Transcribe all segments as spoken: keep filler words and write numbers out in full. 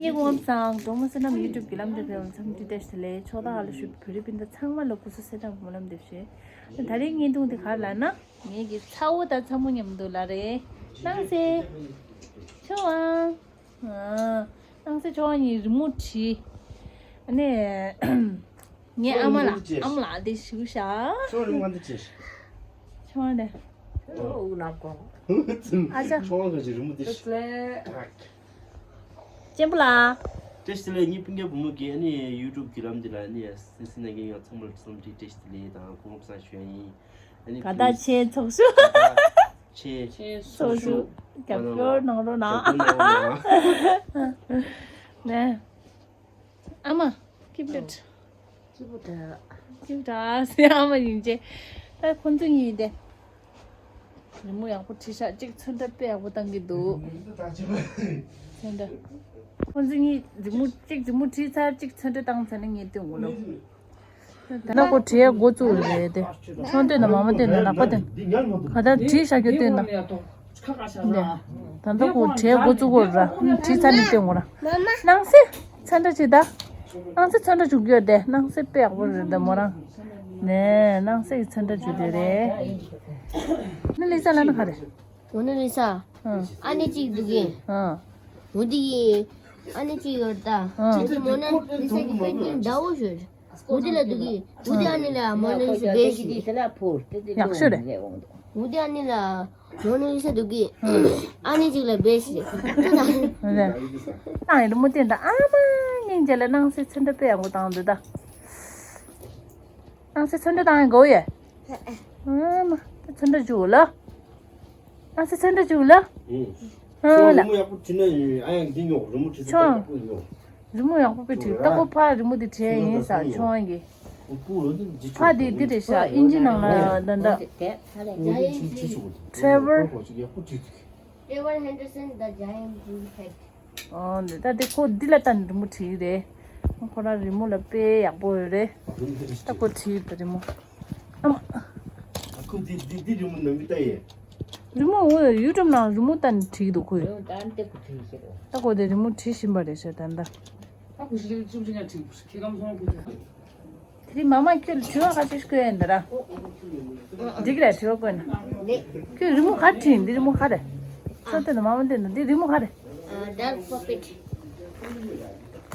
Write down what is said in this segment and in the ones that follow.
ངའི་སྐུ་ཁམས་བཟང་། འབྲོག་མོ་བསོད་ནམས་YouTube་གི་ལམ་འདི་བེད་འཚམས་འདྲི་བཀྲ་ཤིས་བདེ་ལེགས། ཕྱོགས་མཐའ་ཁག་ལ་བཞུགས་པའི་བོད་རིགས་སྤུན་ཟླ་ཚང་མ་ལ་སྐུ་གཟུགས་གསལ་ཐང་སྨོན་ལམ་འདེབས་ཞུ། ད་རེས་བརྙན་ཐུང་འདི་ག་རེ་ལབ་ན། ངེད་ཀྱི་ཚ་བོ་དང་ཚ་མོ་མཉམ་དུ་ལབ་རེད། སྣང་གསལ། ཆོས་དབང་། ཨ། སྣང་གསལ་ཆོས་དབང་གཉིས་རི་མོ་བྲིས། ཨ་ནི། ངའི་ཨ་མ་ལ། ཨ་མ་ལ་དེ་ཞུ་ཤག་ཆོས་དབང་རི་མོ་འདི་ཅི། ཆོས་དབང་དེ། ཨ་ཅག་ཆོས་དབང་གི་རི་མོ་འདི། གཅེན་པོ་ལགས། བཀྲ་ཤིས་བདེ་ལེགས། ངའི་སྤུན་ཀྱག་བུ་མོ་གིས་ཨ་ནི་YouTube་གི་ལམ་འདི་ལ་ཨ་ནི་སེམས་སེམས་ནང་གི་ཡང་ཚང་མར་འཚམས་འདྲི་བཀྲ་ཤིས་བདེ་ལེགས་དང་སྐུ་ཁམས་བཟང་ཞུ་ཡ་ཡིན། ཨ་ནི་ག་ད་ཆེ་ཚོགས་ཞུ། ཆེ་ཚོགས་ཞུ། རྒྱབ་སྐྱོར་གནང་རོགས་གནང་། རྒྱབ་སྐྱོར་གནང་རོགས་གནང་། ནས། ཨ་མ། Keep it. Keep it. Keep it. ཟེར་ཨ་མ་ཡིན་ཅེ། ད་ཁོང་ཚོ་གཉིས་དེ། རི་མོ་ཡག་པོ་བྲིས་ཤག་གཅིག་ཚོན་ཁྲ་དཔེ་ཡག་པོ་བཏང་གི་འདུག་ཚོན་ཁྲ། ཁོང་ཚོ་གཉིས་རི་མོ་གཅིག་རི་མོ་བྲིས་ཚར་གཅིག་ཚོན་ཁྲ་བཏང་ཚར་ནས་ངས་སྟོན་དགོས་ལོ། ད་ཁོ་བྲིས་འགོ་བཙུགས་རེད་དེ། ཆུང་སྟོན་དང་མ་མ་སྟོན་དང་ལག་པ་སྟོན། ག་ད་བྲིས་བཞག་རྒྱུ་སྟོན་དང་། འདི། ད་ལྟ་ཁོ་བྲིས་འགོ་བཙུགས་དགོས་ར། བྲིས་ཚར་ནས་སྟོན་དགོས་ར། སྣང་གསལ། ཚོན་ཁྲ་བྱེད་ད། སྣང་གསལ་ཚོན་ཁྲ་བྱུག་རྒྱུ་དེ་སྣང་གསལ་དཔེ་ཡག་པོ་རེད་ད་མོ་རང་། ནས་སྣང་གསལ་གྱི་ཚོན་ཁྲ་བྱུག་དེ་རེད། ནི་ལི་ས་ལ་ན་ག་རེད། འོ་ན་ལི་ས། ཨ་ནི་གཅིག་འདུག་གི། ཨ། འོ་དེ་གི། ཨ་ནི་གཅིག་ཡོད་ད། ཨ། གཅིག་གི་མོ་ན་ལི་ས་གི་སྐད་འདྲ་བོ་ཞིག་འོ་དེ་ལ་འདུག་གི། འོ་དེ་ཨ་ནི་ལ་མོ་ན་ལི་ས་བེ་ཞིག་ཡག་ཤོས་རེད། འོ་དེ་ཨ་ནི་ལ་མོ་ན་ལི་ས་འདུག་གི། ཨ་ནི་གཅིག་ལ་བེ་ཞིག་རེད། ད་ཡིན་མོ་དེ་འདྲ་ཨ་མ་སྙིང་རྗེ་ལ་སྣང་གསལ་ཚོན་ཁྲ་དཔེ་ཡག་པོ་བཏང་འདུག་ད། སྣང་གསལ་ཚོན་ཁྲ་བཏང་ཡག་གོ་ཡེ། ཨ་མ། ད་ཚོན་ཁྲ་བྱུག་ལ། སྣང་གསལ་ཚོན་ཁྲ་བྱུག་ལ། ཨ་ལ། ཡག་པོ་བྲིས་ན་ཡིན། ཨ་ཡང་འདི་ཉོ། རི་མོ་བྲིས་ཚེ་ཆོ། ཡག་པོ་ཉོ། རི་མོ་ཡག་པོ་དཔེ་བྲིས། ད་ཁོ་ཕ་རི་མོ་དེ་བྲིས་ཡིན་ས་ཆུང་བ་གི། ཕ་དེ་འདི་རེད་ཤག་ཨིན་ཇི་ནང་ལ་ད་ད། Trevor། Trevor Henderson, the giant blue head. ཨོ་འདི་ད་དེ་ཁོ་འདི་ལ་ད་རི་མོ་བྲིས་རེད། ཁོ་རང་རི་མོ་ལ་དཔེ་ཡག་པོ་ཡོད་རེད། ད་ཁོ་བྲིས་ཡོད་པ་རི་མོ། ཨ་མ། ཁོ་འདི་འདི་འདི་རི་མོ་ནང་གི་ལྟ་ཡེ། རི་མོ་འོ་YouTube་ནང་རི་མོ་ལྟ་ནས་བྲིས་འདུག་ཁོས། ད་ཁོ་དེ་རི་མོ་བྲིས་བཞིན་པ་རེད་ཤག་ད་ལྟ། དེ་རིང་མ་མ་ཁྱོད་ལ་དྲི་བ་ཁ་ཤས་ཤིག་བཀོད་ཡིན་ད་ར། འགྲིག་རེད་དྲི་བ་བཀོད་ན། ཁྱོད་རི་མོ་ག་བྲིས་ཡིན། འདི་རི་མོ་ག་རེད། ཚོ་སྟོན་དང་མ་མ་སྟོན་དང་འདི་རི་མོ་ག་རེད། Dog puppet.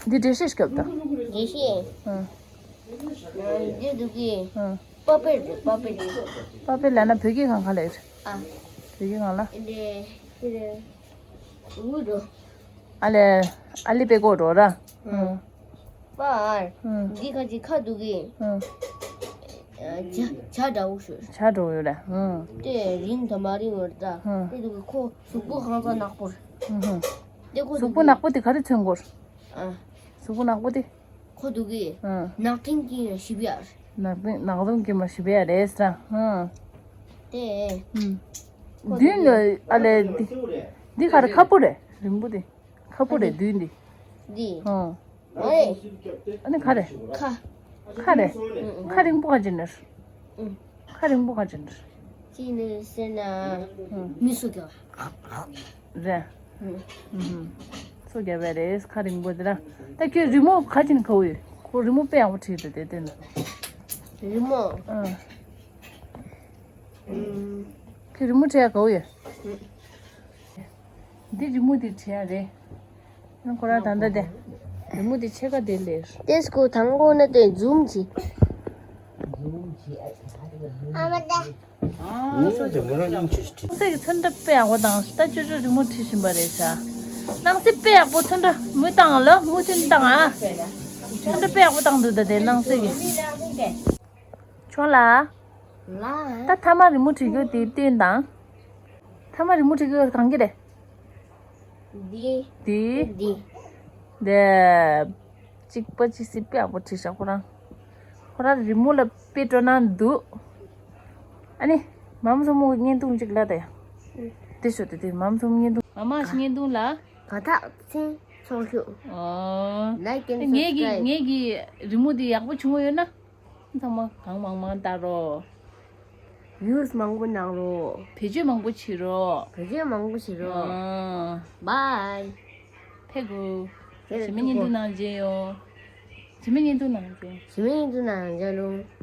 འདི་འགྲེལ་བཤད་སྐྱོབ་དང་། འགྲེལ་བཤད། ཨང་། འདི་འདུག་གི། ཨང་། པ་པེ་རེད་པ་པེ། པ་པེ་ལབ་ན་བོད་སྐད་སྒང་ག་ལབ་ཡོད། ཨ། བོད་སྐད་སྒང་ལ། འདི་འདི་རེད། འུ་རོ། ཨ་ལེ། ཨ་ལི་པེ་ཀོ་རོ་ར། ཨང་། པར། ཨང་། འདི་ཁ་ཅིག་ཁ་འདུག་གི། ཨང་། བྱ་བྱ་འདྲ་བོ་ཞིག་བྱ་འདྲ་བོ་ཡོད་ར། ཨང་། དེ་རིང་དང་མ་རིང་བར་ད། ཨང་། དེ་འདུག་གི་ཁོ་གཟུགས་པོ་ཧང་སང་ནག་པོ་རེད། ཨང་། དེ་ཁོ་གཟུགས་པོ་ནག་པོ་དེ་ག་རེ་མཚོན་གོ། ཨ། གཟུགས་པོ་ནག་པོ་དེ། ཁོ་འདུག་གི། ཨང་། ནག་ཐིང་གི་ཞིབ་ཡ། ནག་ཐིང་ནག་ཐིང་གི་མ་ཞིབ་ཡ་རེད་ས། ཨང་། དེ། ཨང་། ཁོ་མདུན་འདུག་གི། ལ་ཨ་ལེ་འདི། འདི་ག་རེ་ཁ་སྤུ་རེད་རིང་པོ་དེ། ཁ་སྤུ་རེད་མདུན་འདི། འདི། ཨང་། ཨ་རེ། ཨ་ནི་ག་རེ། ཁ། ཁ་རེད། ཁ་རིང་པོ་ག་ཅི་ནས། ཁ་རིང་པོ་ག་ཅི་ནས། ཅི་ནས་ཟེར་ན། མི་སུ་ག་རེད། སུ་རྒྱབ་པ་རེད་ཁ་རིང་པོ་དེ་ལ། ད་ཁྱོད་རི་མོ་ག་ཅི་ནས་ག་བོ་ཡོད། ཁོ་རི་མོ་དཔེ་ཡག་པོ་བྲིས་འདུག་དེ་སྟེང་ན། རི་མོ། ཨང་། ཁྱོད་རི་མོ་བྲིས་ཡ་ག་བོ་ཡོད། འདི་རི་མོ་འདི་བྲིས་ཡ་རེད། ཁོ་རང་ད་ལྟ་དེ། རི་མོ་འདི་ཕྱེད་ཀ་དེ་ལས། དེ་སྐུ་དང་པོ་ན་དེ་ཛུམ་གྱིས། ཨ་མ་ད། ཨ་སོ་ཇོ་མོ་རང་སྙིང་རྗེ་ཞིག་བྲིས། སྣང་གསལ་གྱི་ཚོན་ཁྲ་དཔེ་ཡག་པོ་བཏང་། ད་ཅོ་ཅོ་རི་མོ་བྲིས་བཞིན་པ་རེད་ཤག་སྣང་གསལ་དཔེ་ཡག་པོ་ཚོན་ཁྲ་མུ་བཏང་ལ་མུ་ཚོན་བཏང་ཨ། ཚོན་ཁྲ་དཔེ་ཡག་པོ་བཏང་འདུག་ད་དེ་སྣང་གསལ་གྱི། ཆོག་ལ། ལ། ད་ཐ་མ་རི་མོ་བྲིས་རྒྱུ་དེ་བསྟན་དང་། ཐ་མ་རི་མོ་བྲིས་རྒྱུ་གང་གི་རེད། འདི། འདི། འདི། འདི། གཅིག་པ་གཅིག་སྲིད་དཔེ་ཡག་པོ་བྲིས་ཤག་ཁོ་རང་། ཁོ་རང་རི་མོ་ལ་དཔེ་སྤྲོ་སྣང་འདུག་ཨ་ནི། མ་མོ་མཚོ་མོ་བརྙན་ཐུང་གཅིག་ལ་ད་ཡ། དེ་ཤོད་དེ་དེ་མ་མོ་མཚོ་མོ་བརྙན་ཐུང་། མ་མ་ཞིག་བརྙན་ཐུང་ལ། ག་ད་ཚིང་ཚོགས་ཞུ། ཨོ། Like and subscribe. ངེད་ཀྱི་ངེད་ཀྱི་རི་མོ་འདི་ཡག་པོ་བྱུང་བ་ཡོད་ན། ཚང་མ་གང་མང་མང་ལྟ་རོགས། Views་མང་པོ་གནང་རོགས། བེད་སྤྱོད་མང་པོ་བྱེད་རོགས། བེད་སྤྱོད་མང་པོ་བྱེད་རོགས། ཨང་། Bye། ཕེབས་དགོས། དེ་ལ་གཞི་མེད་བརྙན་ཐུང་ནང་མཇལ་ཡོང་། གཞི་མེད་བརྙན་ཐུང་ནང་མཇལ། གཞི་མེད་བརྙན་ཐུང་ནང་མཇལ་རུང་།